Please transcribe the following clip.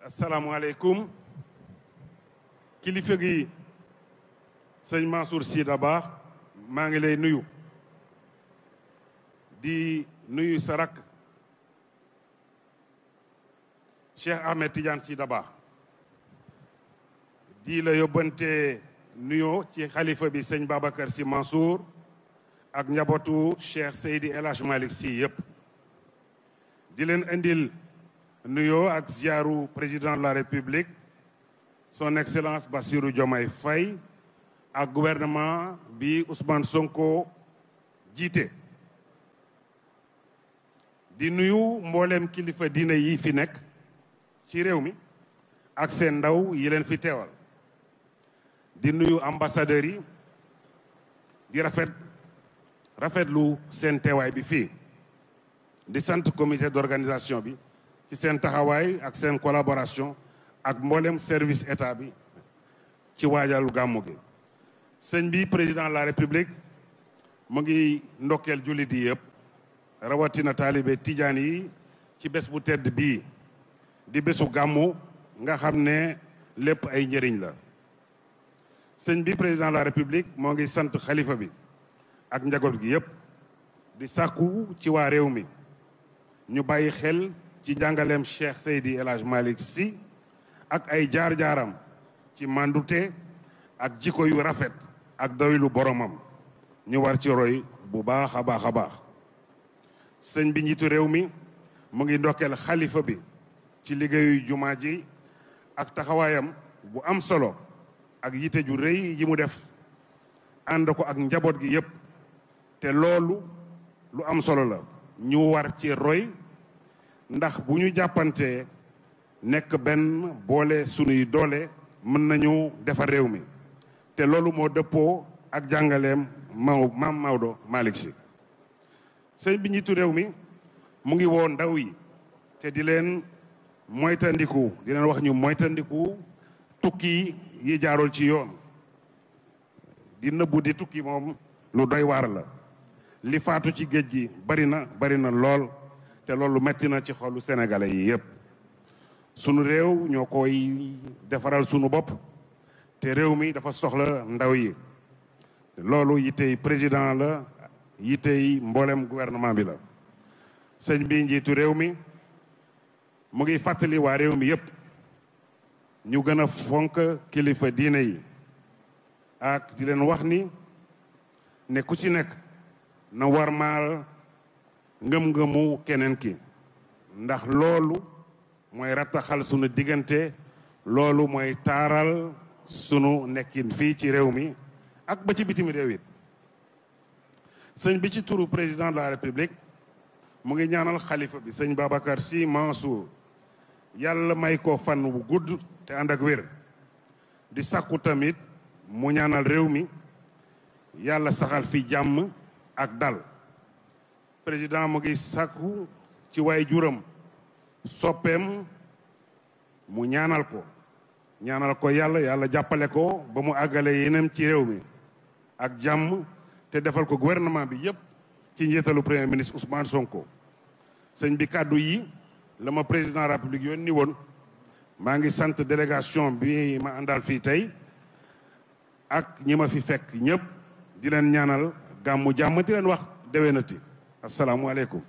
asalaamualeykum kilifa gi sëñ Mansour Sy Dabakh maa ngi lay nuyu di nuyu sa rakk Cheikh Ahmed Tidiane Sy Dabakh di la yóbbante nuyoo ci xalifa bi sëñ Babacar Sy Mansour ak njabootu Cheikh Seydi El Hadj Malick Sy yëpp di leen indil nuyoo ak ziaru président de la République son excellence Bassirou Diomaye Faye ak gouvernement bi Ousmane Sonko jiite di nuyu mboolem kilifa diine yi fi nekk ci réew mi ak seen ndaw yi leen fi teewal di nuyu ambassadeurs yi di rafetlu seen teewaay bi fii di sant comité d'organisation bi ci seen taxawaay ak seen collaboration ak mboolem service état bi ci waajalu gàmmu gi sëñ bi président de la république mu ngi ndokkeel jullit yi yëpp rawatina taalibe tijaan yi ci bés bu tedd bii di bésu gàmmu nga xam ne lépp ay njëriñ la sëñ bi président de la république moo ngi sant xalifa bi ak njaboot gi yëpp di sàkku ci waa réew mi ñu bàyyi xel ci jàngaleem Cheikh Seydi El Hadj Malick Sy ak ay jaar-jaaram ci mandute ak jikko yu rafet ak doylu boromam ñu war ci roy bu baax a baax a baax sëñ bi njiitu réew mi mu ngi ndokkeel xalifa bi ci liggéeyu jumaa ji ak taxawaayam bu am solo ak yite ju rëy yi mu def ànd ko ak njaboot gi yépp te loolu lu am solo la ñu war ci roy ndax bu ñu jàppantee nekk benn boole sunuy doole mën nañu defar réew mi te loolu moo dëppoo ak jàngaleem maam Maodo Malick Sy sëñ bi njiitu réew mi mu ngi woo ndaw yi te di leen moytandiku di leen wax ñu moytandiku tukki yi jaarul ci yoon di nëbbu di tukki moom lu doy waar la li faatu ci géej gi bari na lool te loolu metti na ci xolu sénégalais yi yépp sunu réew ñoo koy defaral sunu bopp te réew mi dafa soxla ndaw yi loolu yitey président la yitey mboolem gouvernement bi la sëñ bi njiitu réew mi mu ngi fàttali waa réew mi yépp ñu gën a fonk kilifa diine yi ak di leen wax ni ne ku ci nekk na warmaal ngëm-ngëmu keneen ki ndax loolu mooy rattaxal sunu diggante loolu mooy taaral sunu nekkin fii ci réew mi ak ba ci bitim réew it sëñ bi ci turu président de la république mu ngi ñaanal xalifa bi sëñ Babacar Sy Mansour yàlla may ko fan wu gudd te ànd ak wér di sàkku tamit mu ñaanal réew mi yàlla saxal fi jàmm ak dal président mu ngi sàkku ci waay juram soppeem mu ñaanal ko yàlla jàppale ko ba mu àggale yeneen ci réew mi ak jàmm te defal ko gouvernement bi yépp ci njiitalu premier ministre Ousmane Sonko sëñ bi kàddu yi la ma président de la république yónni woon maa ngi sant délégation bi ma àndal fii tey ak ñi ma fi fekk ñëpp di leen ñaanal gàmmu jàmm di leen wax déwénati asalaamualeykum